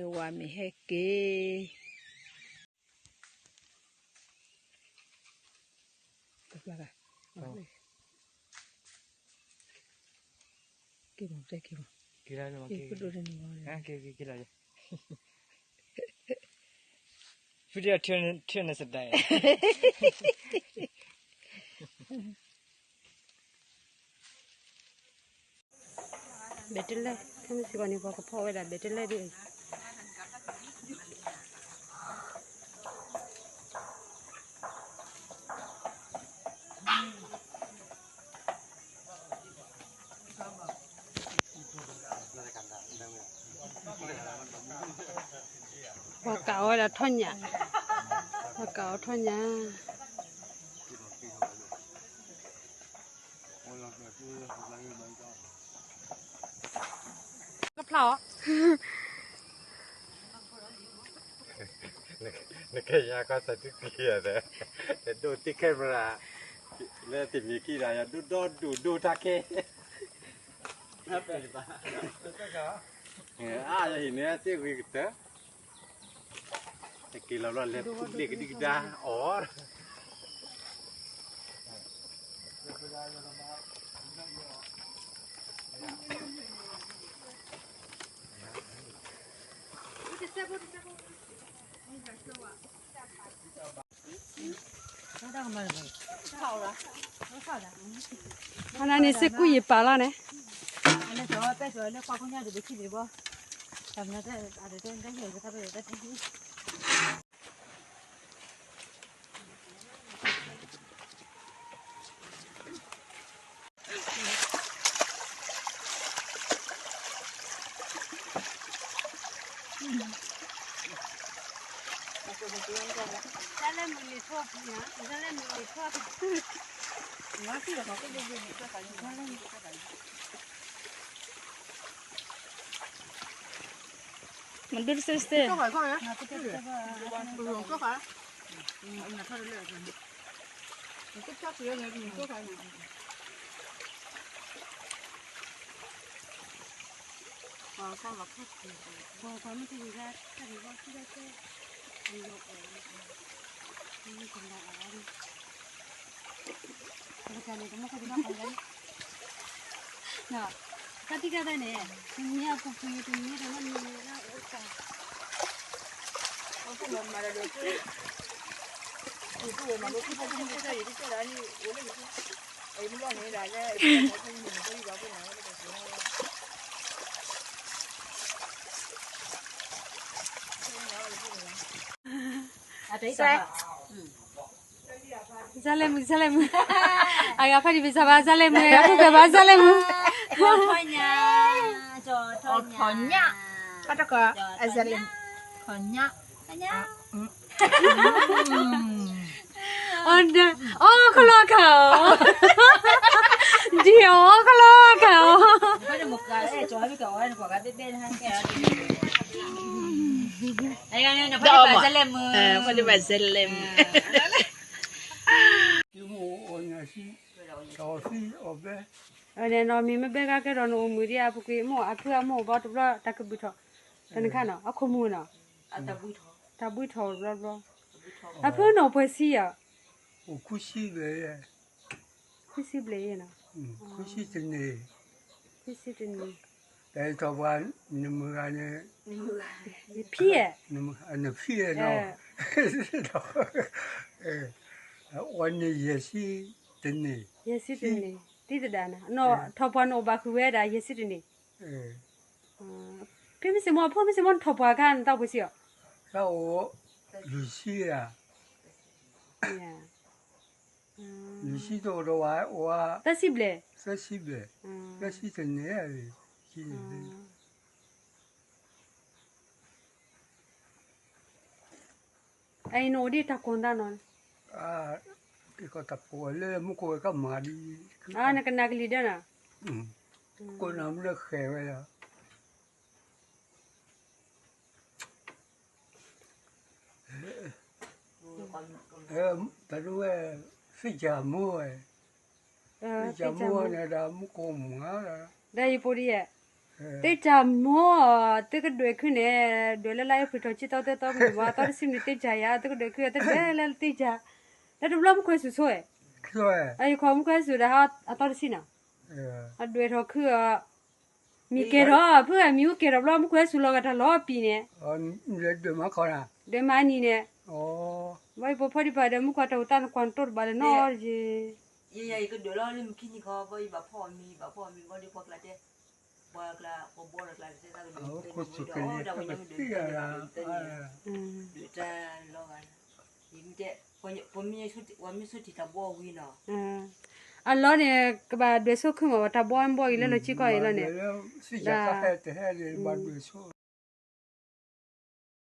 ဝၤမ့ၢ်ဟဲက့ၤ က့ၤမ့ၢ်က့ၤမ့ၢ် က့ၤဒိၣ်န့ၣ်မ့ၢ် ဖုဒိၣ်ထီၣ်ထီၣ်န့ၣ်စဒၣ် ဘဲတလဲ ခဲမုၢ်ဆ့ၣ်ဂီၤန့ၣ် ပှၤကဖီၣ်ဝဲဒၣ်ဘဲတလဲဒ်အံၤ ပှၤကးအီၤဝဲဒၣ်ထီၣ်ညၣ်, ပှၤကးအီၤထီၣ်ညၣ်. ကဖျါအီၤ နကဲယၤကီၢ်သးတံၢ်ကံၤယၤဒီး ယဒိၣ်တံၢ် camera လၢတမံၤခံဒီး ယဒိၣ်ဒီဒူၣ်ဒိၣ်တၢ်ခဲ အါ ယဟံးန့ၢ်သ့ၣ်ဂ့ၤကတၢၢ် တက့ၤလီၤဘျီလဲၤထူၣ်ဘျ့ကဒံကဒါအီၤ အနန့ၣ်စ့ၢ်ကူယပာ်လီၤန့ၣ် မဒုစစ တၢ်တံၢ်ကါသၢန့ၣ် တနံၤအပူၤကွံာ် တနံၤတနံၤလၢအိၣ်ခါ စဲး စဲးလဲမုၢ် စဲးလဲမုၢ် အဂၤဖးဒံးပစၢ်ဘၣ် စဲးလဲမုၢ် အဂၤဖးဒံးပစၢ်ဘၣ် စဲးလဲမုၢ် ထီၣ်ညၣ် ထီၣ်ညၣ် ထီၣ်ညၣ် ထီၣ်ညၣ် အီၣ်ခလီခါအီၤ ဒ်အီၣ်ခလီခါအီၤ ဖးဒံးပစဲးလဲမုၢ် ဖးဒံးပစဲးလဲမုၢ် အန့ၣ်နီၤ မ့ၢ်မ့ၢ်ဘဲဂၤကဲဒီးနအိၣ်မုာ်ဒံးအပူၤကွံာ် မိၢ်အဖုအမိၢ်ဘီတဘျီ တၢ်ကဘုးထီၣ် တနခါနီၤ အခိၣ်မူၤနီၤ တၢ်ဘှံးထီၣ်ဘျီဘျီ အဖုနီၢ်ပှဲၤဆံယၤ အိၣ်ခွံဆံဘျဲၣ် ခွံဆံဘျဲၣ်နီၤ ခွံဆံတနံၣ် ခွံဆံတနံၣ် တၢ်ထီၣ်ပှၤ နမုၢ်ဂၤန့ၣ် ယဖံဧါ နဖံဧါနီၤ အဝဲန့ၣ်ယဲၢ်ဆံတနံၣ် ယဲၢ်ဆံတနံၣ် တံၤသဒၣ်နီၤ ထီၣ်ပှၤနအိၣ်ဘၣ်ဃုာ်ဝဲဒၣ်ယဲၢ်ဆံတနံၣ် ဖဲမ့ၢ်စ့ၢ်မိၢ် အဖိမ့ၢ်စ့ၢ်မိၢ် နထီၣ်ပှၤအခါ နသးပှဲၤဆံအီၤ သးအိၣ် လွံၢ်ဆံဧါ လွံၢ်ဆံတအိၣ်ဒီးဝဲ အိၣ်ဝဲ သၢဆံဘျဲၣ် သၢဆံဘျဲၣ် သၢဆံတနံၣ် အံၤနအိၣ်ဒ်တၢ်ကိၢ်နသးနီၤ တၢ်ကိၢ်လၢမူခိၣ်ဝဲကမၤဒ် နကနၣ်ကလံၤဒၢနီၤ ကိၢ်နၤမ့ၢ်လၢဃဲၤဝဲလီၤ တၢ်ဒိဝဲ သ့ၣ်ကၢ်မူဝဲ သ့ၣ်ကၢ်မူဝဲန့ၣ်ဒီးမူခိၣ်မုၢ်ဧါ ဒီးယပိာ်ဒ်ယဲၢ် သ့ၣ်တၢ်မီၢ်, သုကဒွဲၣ်ခုန့ၣ်, ဒွဲၣ်လၢလါအ့ဖြ့ၣ်ထီၣ်ဆံသီသၢသီမုၢ်ဘၣ် အသီတဆံမံးနံးသ့ၣ်တၢ်ယၤ သုကဒွဲၣ်ခု သုဒွဲၣ်လၢသ့ၣ်တၢ်, လၢတဘျီမူခွဲစူၤဆိၣ်ဝဲ, ယခီမူခွဲစူၤဒီး အသီတဆံနီၤ, အဒွဲၣ်ထီၣ်ခုအီၤ, မံၤကဲၤထီၣ် ဖုဂၤမံၤအိၣ်ကဲၤထီၣ်ဘျီ မူခွဲစူၤလီၤဂာ်တၢ်လီၤပံၤန့ၣ်, ဒွဲၣ်မးနံၤန့ၣ်, ဘၣ်ယပိာ်ဖီဒံးပာ်ဒီး မူခွဲတၢ်အိၣ်သးနကွၢ်နတိၢ်တဘၣ်လၢနီတယ့ၢ် ယဲယဲယကဒွဲၣ်လီၤလၢမုၢ်ခံနံၤခီ ဘၣ်ယဘၣ်ဖီၣ်အီၤမံၤ ယဘၣ်ဖီၣ်အီၤမံၤ ဘၣ်ဒီးပှၤကျါတဲ, ပှၤကျါ ပှၤဘီဒီးကျါတဲသးကဒွဲၣ်, တၢ်ဝဲညါမ့ၢ်ဒွဲၣ်တၢ်လီၤဂာ်, ယမ့ၢ်တဲ, ပှၤမ့ၢ်ဆိၣ်တံၢ် ပှၤမ့ၢ်ဆိၣ်တံၢ်တၢ်ဘီဝံၤနီၤ, အလီၢ်န့ၣ် ကဘၣ်ဒွဲၣ်ဆိၣ်ခုမး ပှၤတၢ်ဘီဘီအံၤလၢလီၤကံကီၢ်အံၤလီၤန့ၣ်, ဒ်